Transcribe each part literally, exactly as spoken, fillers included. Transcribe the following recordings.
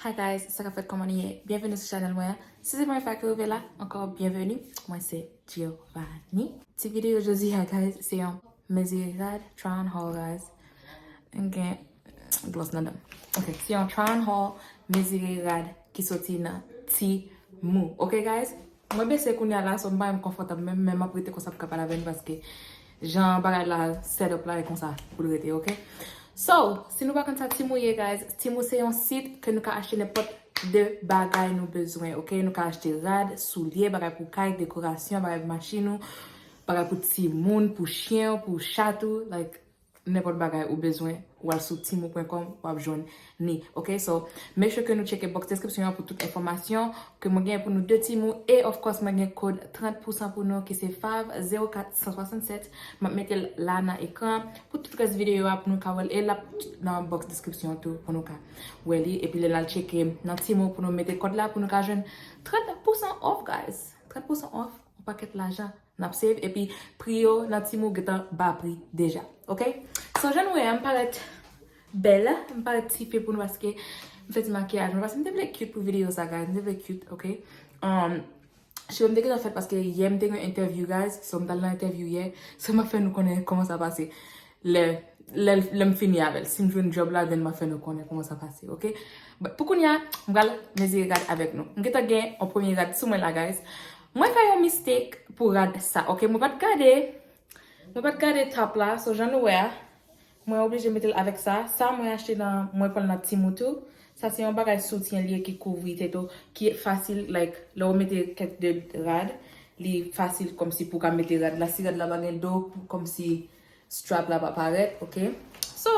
Hi guys, sa k ap fèt, kòman nou ye? Byenveni sou chanèl mwen an. Si se premye fwa ke w rive la, ankò byenveni. Mwen se Giovanni. Ti videyo jodi a, guys, se yon mezire rad, try on haul, guys. M gen glòs nan dan m. Ok, se yon try on haul, mezire rad ki soti nan Temu. Ok, guys? Mwen bese kounye a la, so m pa menm konfòtab menm, men m ap rete konsa pou ka pale avè nou paske jan bagay la set up la e konsa pou l rete, ok? So, si nou pa konn sa Temu ye, guys, Temu se yon sit ke nou ka achte nenpòt de bagay nou bezwen, ok? Nou ka achte rad, soulye, bagay pou kay, dekorasyon, bagay pou machin ou, bagay pou timoun, pou chen w, pou chat ou, like, nenpòt bagay ou bezwen, w al sou temu pwen kòm, w ap jwenn ni. Ok, so, make sure ke nou tcheke box description an pou tout enfòmasyon ke mwen gen pou nou de Temu. E, of course, mwen gen kòd trant pousan pou nou ki se fav zewo kat san swasannsèt. M ap mete l la nan ekran pou tout rès videyo a pou nou ka wè l. E l ap nan box description tou pou nou ka wè li. Epi lè n al tcheke nan Temu pou nou mete kòd la pou nou ka jwenn trant pousan off, guys. Trant pousan off, yon pakèt lajan. N ap save, epi pri yo nan Temu gentan ba pri deja. Ok? So, jan nou wè a, m parèt bèl, m parèt tipe pou nou paske m fè ti makiyaj mwen. Paske m te vle cute pou videyo sa, guys. M te vle cute, ok? Um, cheve m te gentan fèt paske yè m te gen interview, guys. So, m t al nan interview yè. So, m ap fè nou konnen kòman sa pase. Lè, lè, lè m fini avè l. Si m jwenn job la, then m ap fè nou konnen kòman sa pase, ok? But pou kounye a, m pral mezire rad avèk nou. M gentan gen yon premye rad sou mwen la, guys. Mwen fè yon mistake pou rad sa, ok? Mwen pa t gade, mwen pa t gade top la, so jan nou wè a, mwen oblije mete l avèk sa. Sa mwen achte nan, mwen pran l nan Temu tou. Sa se yon bagay soutyen li ye ki kouvri tèt ou, ki fasil, like, lè w mete kèk de rad, li fasil kòmsi pou w ka mete rad la. Si rad la pa gen do, kòmsi strap la pa parèt, ok? So,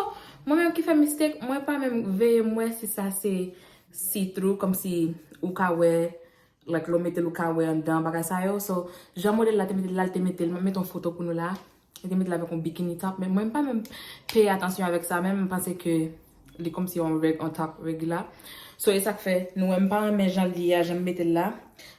mwen menm ki fè mistake, mwen pa menm veye m wè si sa se see-through, kòmsi ou ka wè, like, lè w mete l ou ka wè anndan, bagay sa yo. So, jan modèl la te mete l la, l te mete l, mwen mete yon foto pou nou la. Li te mete l avèk yon bikini top, men mwen m pa menm peye atansyon avèk sa, men m panse ke li kòmsi yon règ, yon top regular. So, e sa k fè, nou wè m pa renmen jan l ye a, jan m mete l la.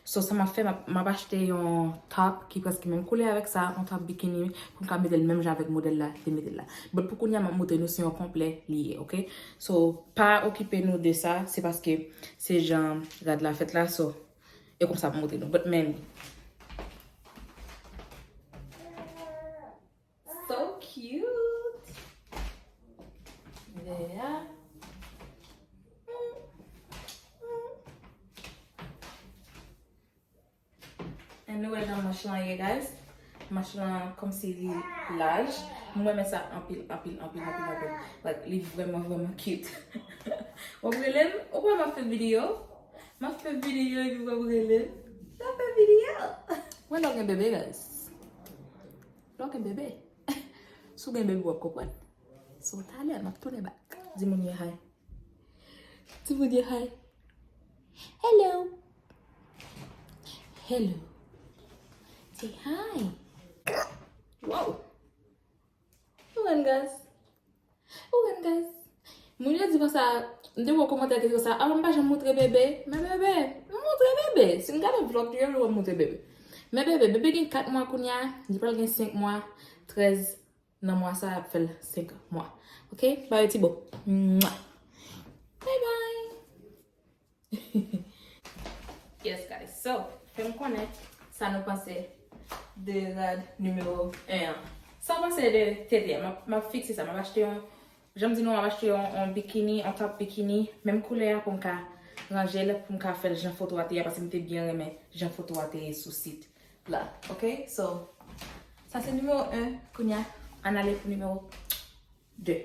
So, sa m ap fè, m ap, m ap achte yon top ki prèske menm koulè avèk sa, yon top bikini, pou m ka mete l menm jan avèk modèl la, te mete l la. But pou kounye a, m ap montre nou se yon konplè li ye, ok? So, pa okipe nou de sa, se paske se jan rad la fèt la, so, e konsa m montre nou. But men, so cute. Yeah. And nou wè jan manch lan ye, guys. Manch lan kòmsi li laj. Mwen renmen sa anpil, anpil, anpil, anpil, anpil. Like, li vrèman, vrèman cute. W ap rele m? Ou kwè m ap fè videyo? M ap fè videyo epi w ap rele m? M ap fè videyo. Mwen lè w gen bebe, guys. Lè w gen bebe. Si w gen bebe, w ap konprann. So, talè, m ap tounen back. Di moun yo hi. Di moun yo hi. Hello. Hello. Say hi. Wow. Ou konn, guys. Ou konn, guys. Moun yo di konsa, m te wè kòmantè ki di konsa, ah, m pa janm montre bebe. Men bebe, m montre bebe. Si m gade vlog yo, yo wè m montre bebe. Men bebe, bebe gen kat mwa kounye a, li pral gen senk mwa, trèz nan mwa sa a ap fè l senk mwa. Ok? Ba yo ti bo. Mwa. Bye bye. Yes, guys. So, fè m konnen sa nou panse de rad nimewo en an. Sa w panse de tete a? M ap, m ap fikse sa. M ap achte yon, jan m di nou, m ap achte yon, yon bikini, yon top bikini, menm koulè a pou m ka ranje l, pou m ka fè l jan foto a te ye a, paske m te byen renmen jan foto a te ye sou sit la. Ok? So, sa se nimewo en. Kounye a, ann ale pou nimewo de.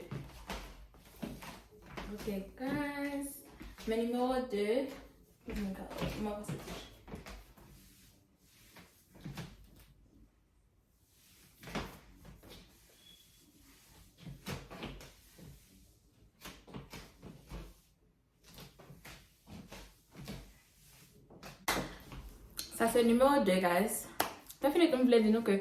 Ok, guys. Men nimewo de. Mwen ka, mwen ka pase touche. Sa se nimewo de, guys. Lè fini tou, m vle di nou ke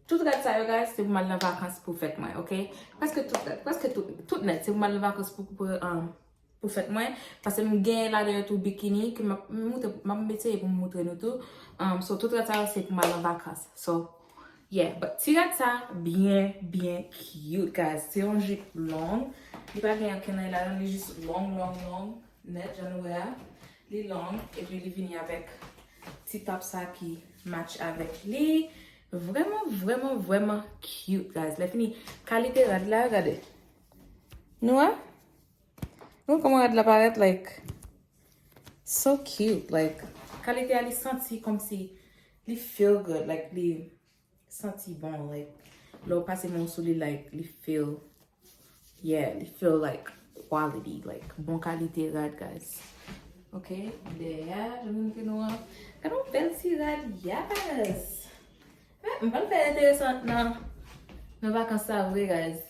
tout rad sa yo, guys, se pou m al nan vakans pou fèt mwen, ok? Prèske tout rad, prèske tout, tout nèt, se pou m al nan vakans pou, pou, um, pou fèt mwen. Paske m gen ladan yo tou bikini, ke m ap, m montre, m ap eseye pou m montre nou tou. Um, so, tout rad sa yo, se pou m al nan vakans. So, yeah, but ti rad sa byen, byen cute, guys. Se yon jip long. Li pa gen ankenn anyen ladan, li jis long, long, long. nèt, jan nou wè a. Li long, epi li vini avèk ti top sa ki match avèk li. Vrèman, vrèman, vrèman cute, guys. Lè fini, kalite rad la, gade. Nou wè? Nou kòman rad la parèt, like, so cute, like, kalite a li santi kòmsi li feel good, like, li santi bon, like, lè w pase men w sou li, like, li feel, yeah, li feel like quality, like, bon kalite rad, guys. Ok, dèyè a, jan m montre nou an. Gade yon bèl ti rad, yes! Eh, m pral fè enteresan nan, nan vakans sa vre, guys.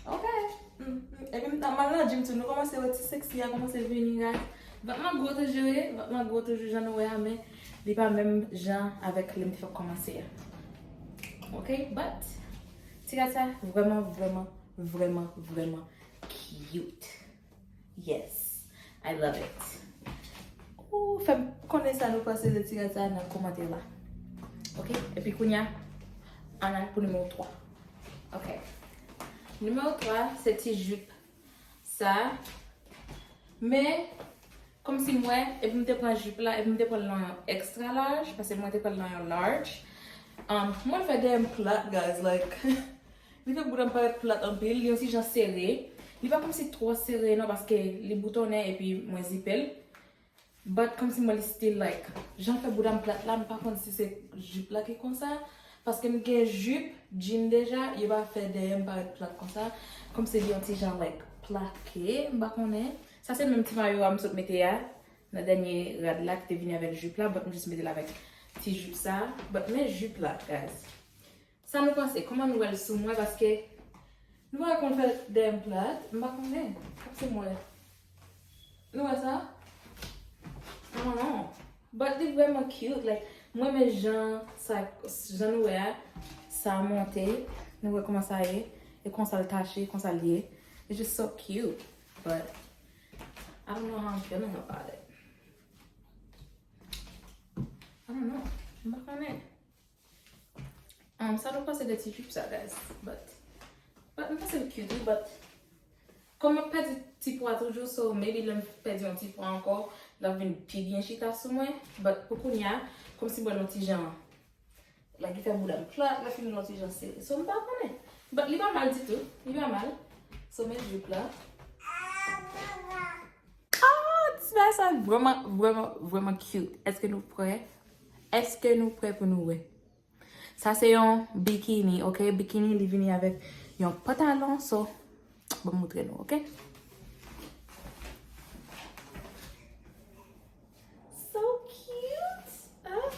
Ok. Mm, mm. Epi m t ap mal nan gym tou. Nou kòmanse wè ti sexy a kòmanse vini, guys. Vant mwen gwo toujou, wi. Vant mwen gwo toujou, jan nou wè a, men li pa menm jan avèk lè m te fèk kòmanse a. Ok, but ti rad sa vrèman, vrèman, vrèman, vrèman cute. Yes, I love it. Ou fè m konnen sa nou panse de ti rad sa nan kòmantè la. Ok, epi kounye a, ann al pou nimewo twa. Ok. Nimewo twa, se ti jip sa. Men, kòmsi m wè, epi m te pran jip la, epi m te pran l nan yon extra large, paske mwen te pran l nan yon large. Um, mwen fè dèyè m plat, guys, like, li fè bouda m parèt plat anpil, li yon ti jan sere. Li pa kòmsi twò sere non, paske li boutonnen epi mwen zipe l. But kòmsi mwen li still like, jan fè bouda m plat la, m pa konn si se jip la ki konsa. Paske m gen jip, jean deja, yo pa fè dèyè m parèt plat konsa. Kòmsi li yon ti jan like plake, m pa konnen. Sa se menm ti mayo a m sot mete a, nan dènye rad la ki te vini avèk jip la, but m jis mete l avèk ti jip sa. But men jip la, guys. Sa nou panse? Kòman nou wè l sou mwen? Paske nou pa konn fè dèyè m plat. M pa konnen. Kòmsi m wè. Nou wè sa? I don't know. But li vrèman cute. Like, mwen renmen jan sa, jan nou wè a, sa monte. Nou wè kòman sa ye. E konsa l tache, konsa l ye. It's just so cute. But I don't know how I'm feeling about it. I don't know. M pa konnen. Um, sa nou panse de ti jip sa, guys? But, but m panse l cute, wi, but kòm m ap pèdi ti pwa toujou, so maybe lè m pèdi yon ti pwa ankò, l ap vin pi byen chita sou mwen. But pou kounye a, kòmsi m wè l yon ti jan, like, li fè bouda m plat, lè fini l yon ti jan sere. So m pa konnen. But li pa mal ditou, li pa mal. So men jip la. Ah, ti bagay sa vrèman, vrèman, vrèman cute. Èske nou prè? Èske nou prè pou nou wè? Sa se yon bikini, ok? Bikini, li vini avèk yon pantalon, so, ban m montre nou, ok? So cute! Ah.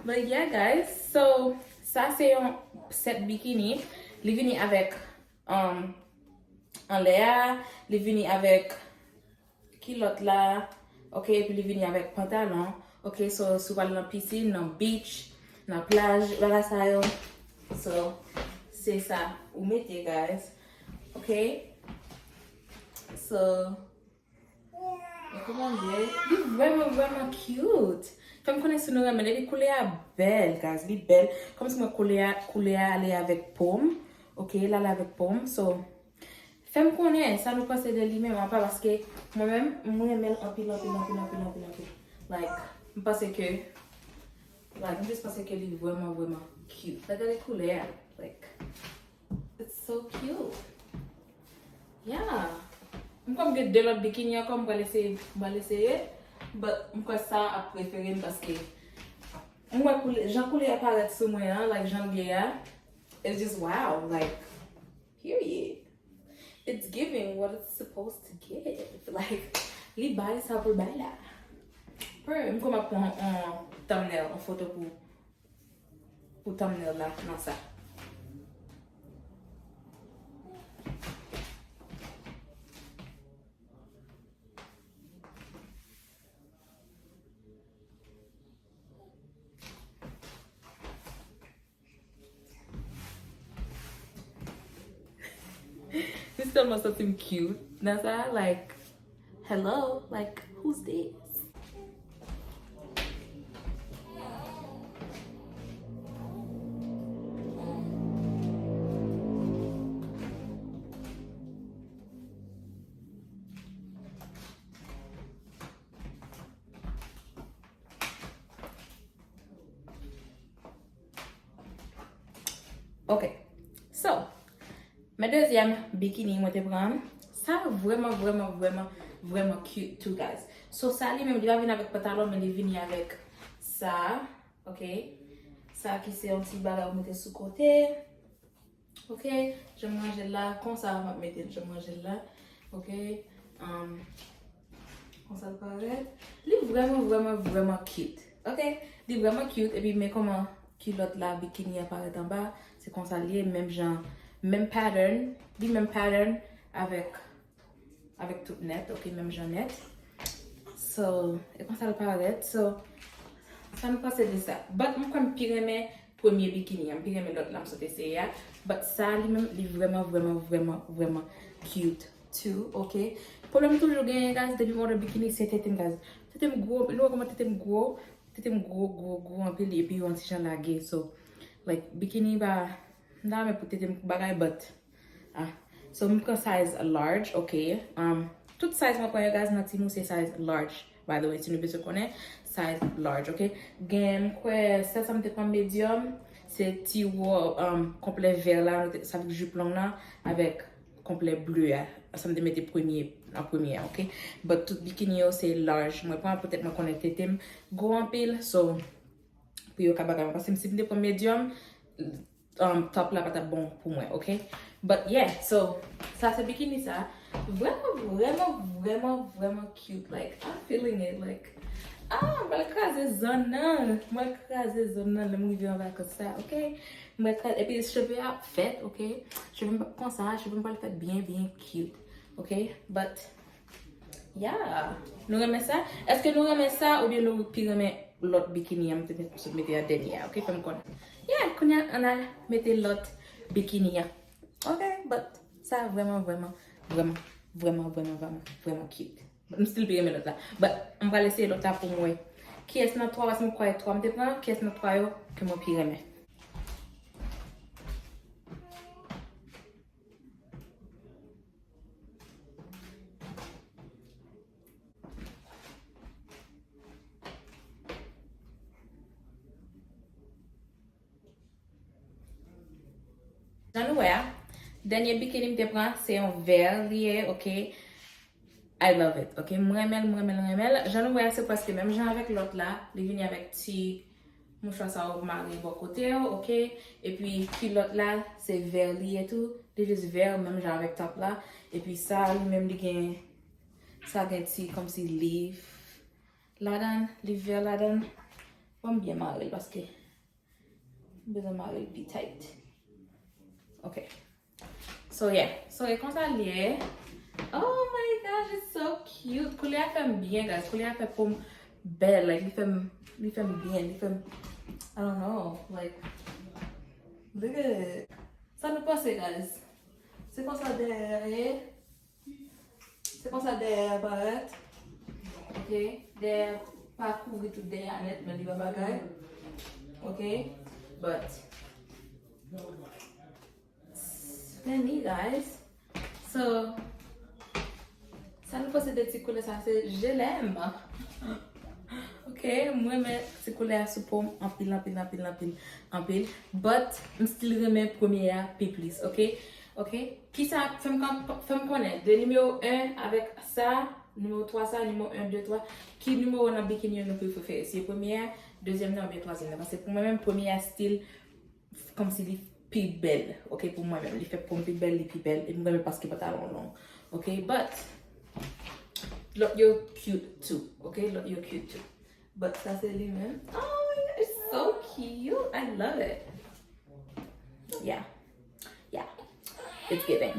But yeah, guys. So, sa se yon set bikini. Li vini avèk, um, anlè a, li vini avèk kilòt la, ok, epi li vini avèk pantalon, ok, so, si w pral nan pisin, nan beach, nan plaj, bagay sa yo, so, se sa ou mete, guys, ok, so, e kòman l ye? Li vrèman, vrèman cute. Fè m konnen si nou renmen l, epi koulè a bèl, guys, li bèl, kòmsi mwen koulè a, koulè a ale avèk po m, ok, l ale avèk po m, so, fè m konnen sa nou panse de li menm, apa paske mwen menm, m renmen l anpil, anpil, anpil, anpil, anpil, anpil. Like, m panse ke, like, m just panse ke li vrèman, vrèman cute. Like, gade koulè a. Like, it's so cute. Yeah. M kwè m gen de lòt bikini ankò, m pral eseye, m pral eseye. But m kwè sa ap prefere m paske m wè koulè, jan koulè a parèt sou mwen an, like, jan l ye a. It's just wow, like, period. It's giving what it's supposed to give. Like, li bay sa pou l bay la. Pè, m kwè m ap pran yon thumbnail, yon foto pou, pou thumbnail la nan sa. Tèlman santi m cute nan sa, like, hello, like, who's this? Ok. So, men dezyèm bikini mwen te pran. Sa vrèman, vrèman, vrèman, vrèman cute too, guys. So, sa li menm, li pa vin avèk pantalon, men li vini avèk sa, ok? Sa ki se yon ti bagay ou mete sou kote. Ok, jan m ranje l la, konsa m ap mete l, jan m ranje l la. Ok, um, konsa l parèt. Li vrèman, vrèman, vrèman cute. Ok, li vrèman cute, epi men kòman kilòt la, bikini an parèt anba. Se konsa l ye, menm jan, menm pattern, li menm pattern avèk avèk tout nèt, ok, menm jan nèt. So, e konsa l parèt. So, sa nou panse de sa? But m kwè m pi renmen premye bikini an, m pi renmen lòt la m sot eseye a. But sa li menm, li vrèman, vrèman, vrèman, vrèman cute too, ok? Pwoblèm m toujou genyen, guys, depi m òdè bikini, se tete m, guys. Tete m gwo, nou wè kòman tete m gwo? Tete m gwo, gwo, gwo anpil, epi yon ti jan lage. So, like, bikini pa, m ta renmen pou tete m bagay, but Ah. So, m pran size large, ok. Um, tout size mwen pran yo, guys, nan timoun se size large. By the way, si nou bezwen konnen, size large, ok. Gen, m kwè, sèl sa m te pran medium, se ti wòb, um, konplè vè la, nou te, sa vle di jip long nan, avèk konplè ble a. Sa m te mete premye, an premye a, ok. But tout bikini yo, se large. Mwen pran, poutèt mwen konnen tete m gwo anpil, so, pou yo ka bagay mwen. Paske si m te pran medium, um, top la pa t ap bon pou mwen, ok? But yeah, so, sa se bikini sa. Vrèman, vrèman, vrèman, vrèman cute. Like, I'm feeling it. Like, ah, m pral kraze zòn nan. M pral kraze zòn nan lè m rive an vakans sa, ok? M pral kraze, epi cheve a fèt, ok? Cheve m p ap konsa, cheve m pral fèt byen, byen cute, ok? But, Yeah. Nou renmen sa? Èske nou renmen sa oubyen nou pi renmen lòt bikini an? M te mete, sot mete a dènye a, ok? Fè m konnen. Yeah, kounye a, ann al mete lòt bikini an. Ok, but sa vrèman, vrèman, vrèman, vrèman, vrèman, vrèman, vrèman cute. M still pi renmen lòt la. But m pral eseye lòt la pou m wè. Kiyès nan twa, paske m kwè twa m te pran, kiyès nan twa yo ke mwen pi renmen? Jan nou wè a, dènye bikini m te pran, se yon vè li ye, ok. I love it, ok. M renmen l, m renmen l, m renmen l. Jan nou wè a, se prèske menm jan avèk lòt la. Li vini avèk ti mouchwa sa yo mare bò kote yo, ok. Epi kilòt la, se vè li ye tou. Li jis vè, menm jan avèk top la. Epi sa, li menm, li gen, sa gen ti, kòmsi liv ladan l, liv vè ladan l. Ban m byen mare l, paske m bezwen mare l pi tight. Ok. So, yeah. So, e konsa l ye. Oh my gosh, it's so cute. Koulè a fè m byen, guys. Koulè a fè po m bèl. Like, li fè m, li fè m byen. Li fè m, I don't know. Like, look at it. Sa nou panse, guys? Se konsa dèyè a ye. Se konsa dèyè a parèt. Ok. Dèyè pa kouvri tout dèyè a nèt, men li pa bagay. Ok. But, men mi, guys. So, sa nou panse de ti koulè sa? Se je l'aime. Ok, mwen renmen ti koulè a sou po m anpil, anpil, anpil, anpil, anpil. But, m still renmen premye a pi plis, ok? Ok? Kisa, fè m kon-, fè m konnen, de nimewo en avèk sa, nimewo twa sa, nimewo en, de, twa, ki nimewo nan bikini yo nou pi prefere? Si se premye a, dezyèm nan oubyen twazyèm nan? Paske pou mwen menm, premye a still kòmsi li pi bèl, ok, pou mwen menm. Li fè po m pi bèl, li pi bèl, e m renmen paske pantalon long, ok, but lòt yo cute too, ok, lòt yo cute too. But sa se li menm. Oh my God, it's so cute. I love it. Yeah. Yeah. It's giving.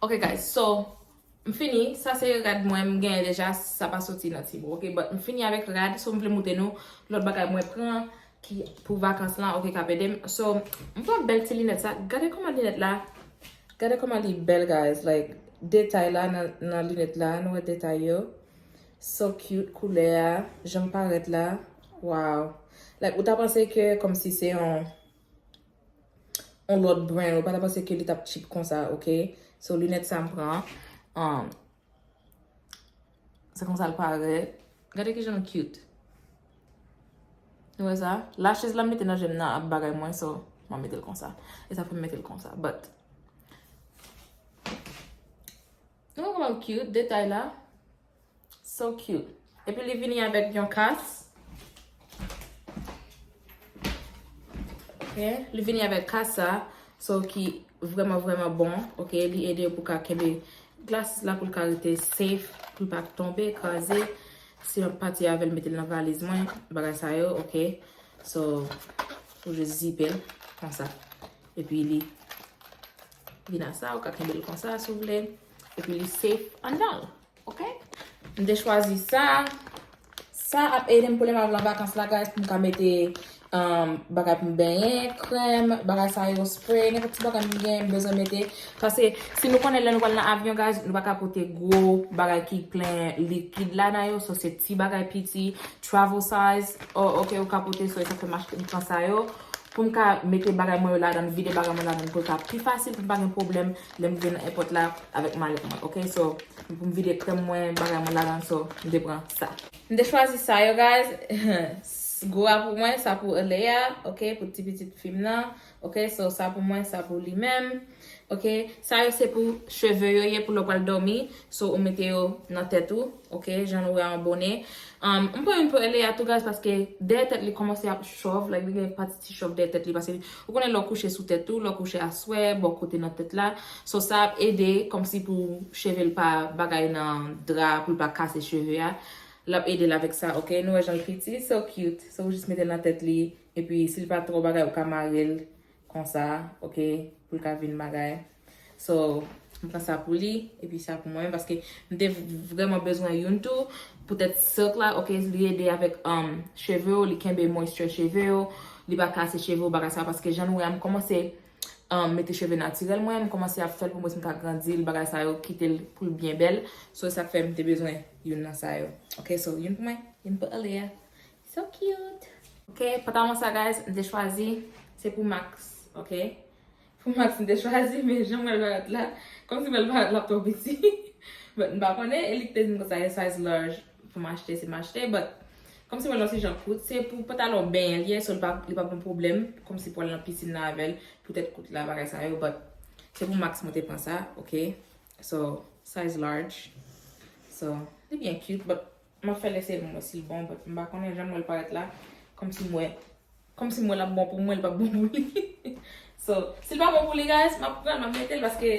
Ok, guys, so, m fini. Sa se rad mwen, m genyen deja. Sa pa soti nan Temu, ok? But m fini avèk rad, so m vle montre nou lòt bagay mwen pran ki pou vakans lan, ok, k ap ede m. So, m pran bèl ti linèt sa. Gade kòman linèt la, Gade kòman li bèl, guys. Like, detay la nan, nan linèt la, nou wè detay yo. So cute, koulè a, jan l parèt la. Wow. Like, ou ta panse ke kòmsi se yon, yon lòt brand, ou pa ta panse ke li t ap cheap konsa, ok? So, linèt sa m pran. Um, se konsa l parèt. Gade ki jan l cute. Nou wè sa? Lashes la m mete nan je m nan ap bagay mwen, so, m ap mete l konsa. E sa fè m mete l konsa. But, nou wè kòman l cute, detay la. So cute. Epi li vini avèk yon kas. Ok, li vini avèk kas sa. So ki vrèman, vrèman bon. Ok, li ede pou ka kenbe glasses la pou l ka rete safe, pou l pa tonbe, kraze. Si m ap pati avè l, mete l nan valiz mwen, bagay sa yo, ok. So, ou jis zipe l konsa. Epi li vin a sa, ou ka kenbe l konsa si w vle. Epi li safe anndan l. Ok? M te chwazi sa. Sa ap ede m pou lè m al nan vakans la, guys, pou m ka mete um, bagay pou m benyen, krèm, bagay sa yo, spray, nenpòt ti bagay m gen, m bezwen mete. Paske si nou konnen lè nou pral nan avyon, guys, nou pa ka pote gwo bagay ki plen likid ladan yo. So, se ti bagay piti, travel size, o, ok, ou ka pote. So, e sa fè m achte, m pran sa yo. Pou m ka mete bagay mwen yo ladan, vide bagay mwen ladan, pou l ka pi fasil, pou m pa gen pwoblèm lè m rive nan èpòt la avèk malèt mwen, ok? So, pou m vide krèm mwen, bagay mwen ladan, so, m te pran sa. M te chwazi sa yo, guys. Gwo a pou mwen, sa pou Alea, ok? Pou ti pitit fi m nan, ok? So, sa pou mwen, sa pou li menm, ok? Sa yo se pou cheve yo ye, pou lè w pral dòmi, so, ou mete yo nan tèt ou, ok? Jan nou wè an bonè. Um, m pran youn pou Alea tou, guys, paske dèyè tèt li kòmanse ap chòv, like, li gen pati ti chòv dèyè tèt li, paske ou konnen lè w kouche sou tèt ou, lè w kouche aswè, bò kote nan tèt la. So, sa ap ede, kòmsi pou cheve l pa bagay nan dra, pou l pa kase cheve a. L ap ede l avèk sa, ok? Nou wè jan l piti, so cute. So, ou jis mete l nan tèt li, epi si l pa twò bagay, ou ka mare l konsa, ok, pou l ka vin bagay. So, m pran sa pou li, epi sa pou mwen, paske m te vrèman bezwen youn tou, poutèt silk la, ok, li ede avèk, um, cheve w, li kenbe moisture cheve w, li pa kase cheve w, bagay sa, paske jan nou wè a, m kòmanse, um, mete cheve natirèl mwen, m kòmanse ap fè l pou mwen, si m ka grandi l, bagay sa yo, kite l pou l byen bèl. So, sa k fè m te bezwen youn nan sa yo. Ok, so, youn pou mwen, youn pou Alea. So cute. Ok, pantalon sa, guys, m te chwazi, se pou Max, ok? Pou Max, m te chwazi, men jan m wè l parèt la, kòmsi m wè l parèt la twò piti. But m pa konnen, e li ki te di m konsa, e size large pou m achte, si m achte, but kòmsi m wè l yon ti jan kout, se pou pantalon benyen l ye, so li pa, li pa bon pwoblèm, kòmsi pou al nan pisin nan avè l, poutèt kout la, bagay sa yo, but se pou Max mwen te pran sa, ok? So, size large. So, li byen cute, but m ap fè l eseye pou m wè si l bon, but m pa konnen jan m wè l parèt la. Kòmsi m wè, kòmsi m wè l ap bon pou mwen, li p ap bon pou li. So, si l pa bon pou li, guys, m ap pran l, m ap mete l paske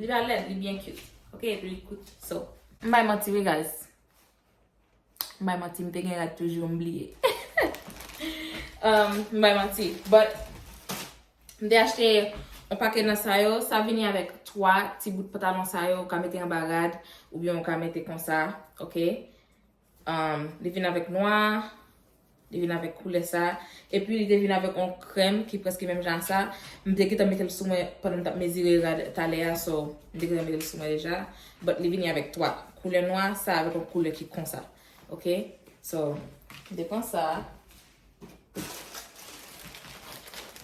li pa lèd, li byen cute. Ok, epi li kout. So, m bay manti wi, guys. M bay manti, m te gen rad toujou, m bliye. Um, m bay manti. But, m te achte yon pakèt nan sa yo. Sa vini avèk twa ti bout pantalon sa yo. Ou ka mete anba rad, oubyen ou ka mete konsa. Ok? Um, li vin avèk nwa, li vin avèk koulè sa. Epi li te vin avèk yon krèm ki prèske menm jan a sa. M te gentan mete l sou mwen pandan m t ap mezire rad talè a, so m te gentan mete l sou mwen deja. But li vini avèk twa koulè nwa, sa avèk yon koulè ki konsa. Ok? So, m te pran sa.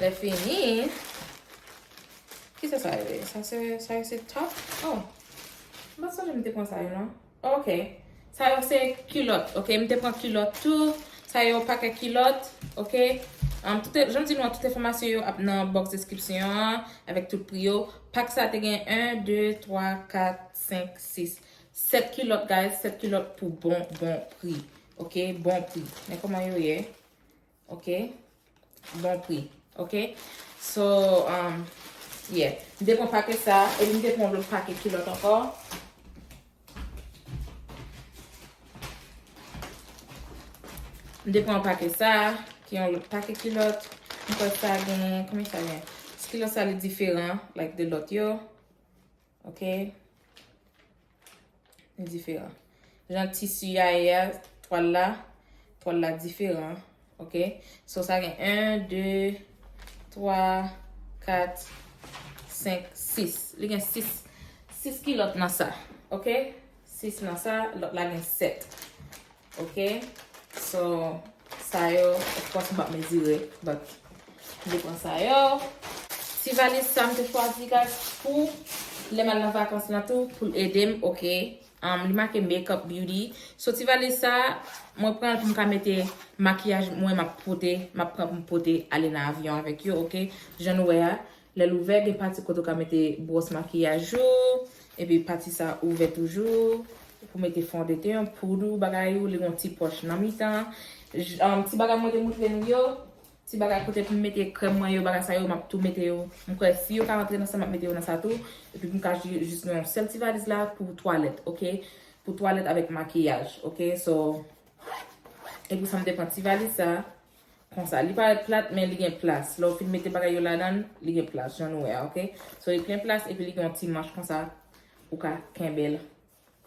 Lè fini, kisa sa yo ye? Sa se, sa yo se top? Oh, m pa sonje m te pran sa yo, non. Ok. Sa yo se kilòt, ok? M te pran kilòt tou. Sa yo pakèt kilòt, ok? Um, tout, jan m di nou an, tout enfòmasyon yo ap nan box description an, avèk tout pri yo. Pak sa te gen en, de, twa, kat, senk, sis, sèt kilòt, guys. Sèt kilòt pou bon, bon pri. Ok? Bon pri. Men kòman yo ye? Ok? Bon pri. Ok? So, um, yeah. M te pran pakèt sa, epi m te pran lòt pakèt kilòt ankò. M te pran pakèt sa, ki yon lòt pakèt kilòt. M kwè sa gen, konbyen sa gen? Kilòt sa li diferan, like, de lòt yo. Ok? Li diferan. Jan tisi a ye a, twal la, twal la diferan. Ok? So, sa gen en, de, twa, kat, senk, sis. Li gen sis, sis kilòt nan sa. Ok? Sis nan sa, lòt la gen sèt. Ok? So, sa yo, of course, m p ap mezire, but m te pran sa yo. Ti valiz sa m te chwazi, guys, pou lè m al nan vakans lan tou, pou l ede m, ok? Um, li make makeup beauty. So, ti valiz sa, mwen pran l pou m ka mete makiyaj mwen m ap pote, m ap pran pou m pote ale nan avyon avèk yo, ok? Jan nou wè a, lè l ouvè, gen pati kote w ka mete bwòs makiyaj ou, epi pati sa ouvè toujou, pou mete fondeten, poud ou, bagay ou, li gon ti pòch nan mitan. J-, um, ti bagay mwen te montre nou yo, ti bagay kote pou m mete krèm mwen yo, bagay sa yo, m ap tou mete yo. M kwè si yo ka rantre nan sa, m ap mete yo nan sa tou. Epi pou m ka ji-, jis gen yon sèl ti valiz la pou twalèt, ok? Pou twalèt avèk makiyaj, ok? So, e pou sa m te pran ti valiz sa, konsa. Li parèt plat, men li gen plas. Lè w fin mete bagay yo ladan l, li gen plas, jan nou wè a, ok? So, li gen plas, epi li gen yon ti manch konsa, ou ka kenbe l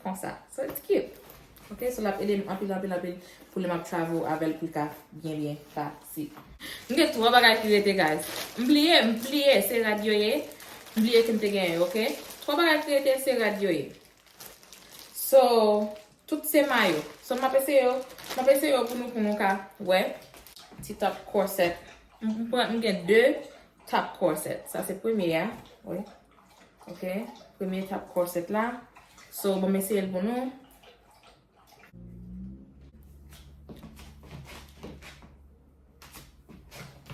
konsa. So, it's cute. Ok, so l ap ede m anpil, anpil, anpil pou lè m ap travel avè l pou l ka byen, byen fasil. M gen twa bagay ki rete, guys. M bliye, m bliye, se rad yo ye. M bliye ke m te genyen, ok? Twa bagay ki rete, se rad yo ye. So, tout se mayo. So, m ap eseye yo, m ap eseye yo pou nou, pou nou ka wè. Ti top corset. M, m pran, m gen de top corset. Sa se premye a. Wi. Ok. Premye top corset la. So, bon, m eseye l pou nou.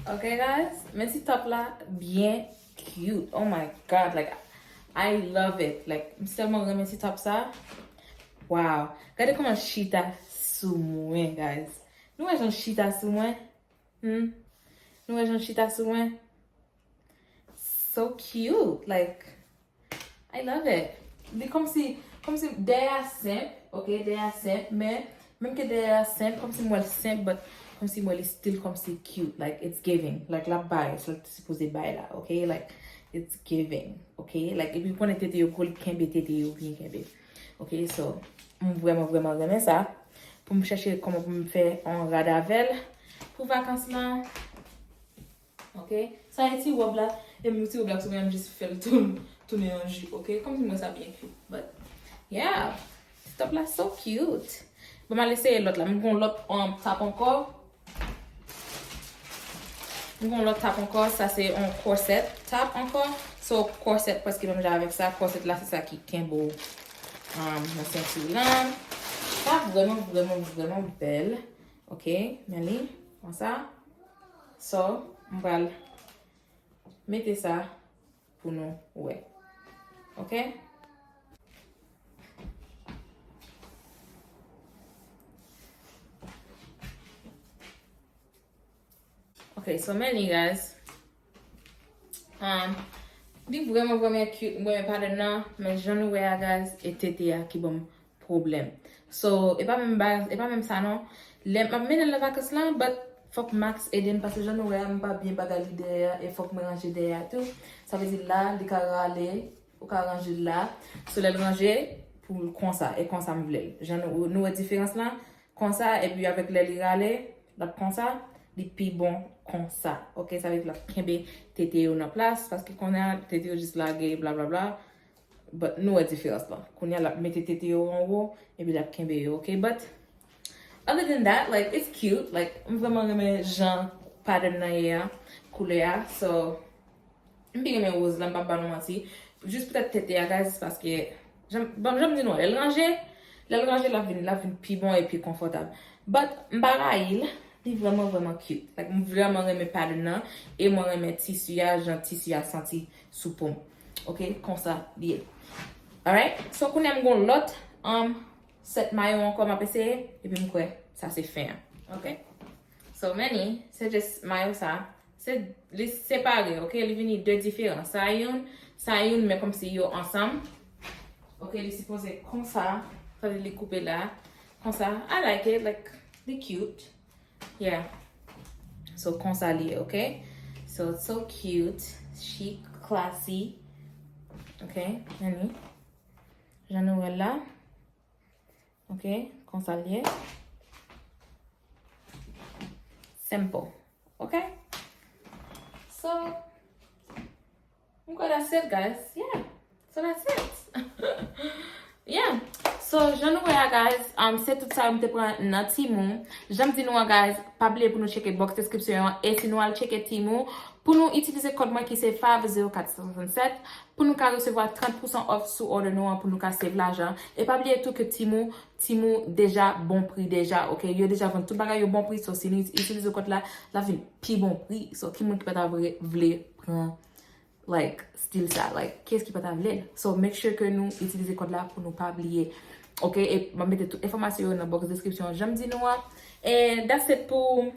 Ok, guys, men ti top la byen cute. Oh my God, like, I love it. Like, m tèlman renmen ti top sa. Wow. Gade kòman l chita sou mwen, guys. Nou wè jan l chita sou mwen? Hmm? Nou wè jan l chita sou mwen? So cute. Like, I love it. Li kòmsi, kòmsi dèyè a senp, ok, dèyè a senp, men menm ke dèyè a senp, kòmsi m wè l senp, but kòmsi m wè li still kòmsi cute, like, it's giving, like, l ap bay sa l sipoze bay la, ok, like, it's giving, ok, like, epi konnen tete yo gwo, li kenbe tete yo byen kenbe, ok, so, m vrèman, vrèman renmen sa, pou m chèche kòman pou m fè yon rad avè l, pou vakans lan. Ok? Sa e ti wòb la. E m ti wòb la sou mwen, m jis fè l tounen, tounen an jip, ok? Kòmsi m wè sa byen cute. But, yeah. Top la so cute. Bon, m al eseye lòt la. M gon lòt, um, top ankò. M gon lòt top ankò. Sa se yon corset top ankò. So, corset prèske menm jan avèk sa. Corset la, se sa ki kenbe w, um, nan senti w lan. Sa vrèman, vrèman, vrèman bèl. Ok, men li, konsa. So, m pral mete sa pou nou wè. Ok? Ok, so men li, guys. Um, li vrèman, vrèman cute. Mwen renmen pattern nan, men jan nou wè a, guys, e tete a ki ban m pwoblèm. So, e pa menm bagay, e pa menm sa non. Lè m ap mennen l nan vakans lan, but fòk Max ede m, paske jan nou wè a, m pa byen bagay li dèyè a, e fòk mwen ranje dèyè a tou. Sa vle di la, li ka rale, ou ka ranje l la. So, lè l ranje, pou l konsa, e konsa m vle l. Jan nou, nou wè diferans lan, konsa, epi avèk lè li rale, l ap konsa, li pi bon konsa. Ok, sa vle di l ap kenbe tete yo nan plas, paske kounye a, tete yo jis lage, blablabla. But nou wè diferans lan. Kounye a, l ap mete tete yo anwo, epi l ap kenbe yo, ok? But, other than that, like, it's cute. Like, m vrèman renmen jan pattern nan ye a, koulè a. So, m pi renmen woz la, m p ap ba nou manti. Jis poutèt tete a, guys, paske, jan, bon, jan m di nou, lè l ranje, lè l ranje, l ap vin, l ap vin pi bon e pi konfòtab. But, m pa rayi l, li vrèman, vrèman cute. Like, m vrèman renmen pattern nan, e mwen renmen tisi a, jan tisi a santi sou po m. Ok, konsa li ye. Alright? So, kounye a m gon lòt, um, set mayo ankò m ap eseye, epi m kwè sa se fen an. Ok? So, men li, se just mayo sa. Se, li separe, ok? Li vini de diferan. Sa youn, sa youn, men kòmsi yo ansanm. Ok, li sipoze konsa. Sa vle di li koupe la. Konsa. I like it. Like, li cute. Yeah. So, konsa li ye, ok? So, it's so cute, chic, classy. Ok, men li. Jan nou wè l la. Ok, konsa l ye. Simple. Ok? So, Mwen kwè that's it, guys. Yeah. So that's it. Yeah. So, jan nou wè a, guys, um, se tout sa yo m te pran nan Temu. Jan m di nou an, guys, pa bliye pou nou tcheke box description an. E si nou al tcheke Temu, pou nou itilize kòd mwen ki se five zero kat san swasannsèt, pou nou ka resevwa trant pousan off sou order nou an, pou nou ka save lajan. E pa bliye tou ke Temu, Temu deja bon pri deja, ok? Yo deja vann tout bagay yo bon pri, so si nou itilize kòd la, l ap vin pi bon pri. So, ki moun ki pa ta vle, vle pran like, stil sa? Like, kiyès ki pa ta vle l? So, make sure ke nou itilize kòd la pou nou pa bliye. Ok, e m ap mete tout enfòmasyon yo nan box description, jan m di nou an. And that's it pou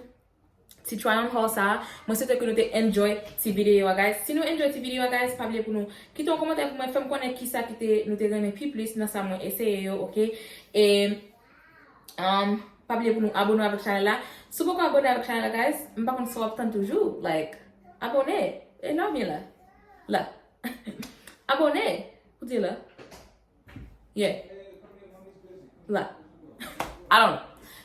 ti try on haul sa. Mwen swete ke nou te enjoy ti videyo a, guys. Si nou enjoy ti videyo a, guys, pa bliye pou nou kite yon kòmantè pou mwen, fè m konnen kisa ki te, nou te renmen pi plis nan sa mwen eseye yo, ok? E Um, pa bliye pou nou abone avèk chanèl la. Si w poko abone avèk chanèl la, guys, m pa konn sa w ap tann toujou. Like, abone. E la w byen la. La. Abone. Ou di la. Yeah. La. I don't know.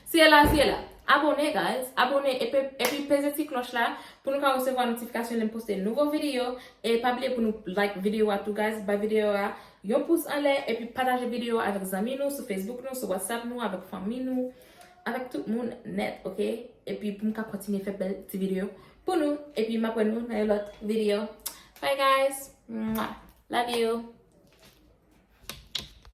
Si e la, si e la. Abone, guys. Abone epi, epi peze ti klòch la pou nou ka resevwa notifikasyon lè m poste nouvo videyo. E pa bliye pou nou like videyo a tou, guys. Bay videyo a yon pous anlè, epi pataje videyo a avèk zanmi nou, sou Facebook nou, sou WhatsApp nou, avèk fanmi nou, avèk tout moun nèt, ok? Epi pou m ka kontinye fè bèl ti videyo pou nou, epi m ap wè nou nan yon lòt videyo. Bye, guys. Mwah. Love you.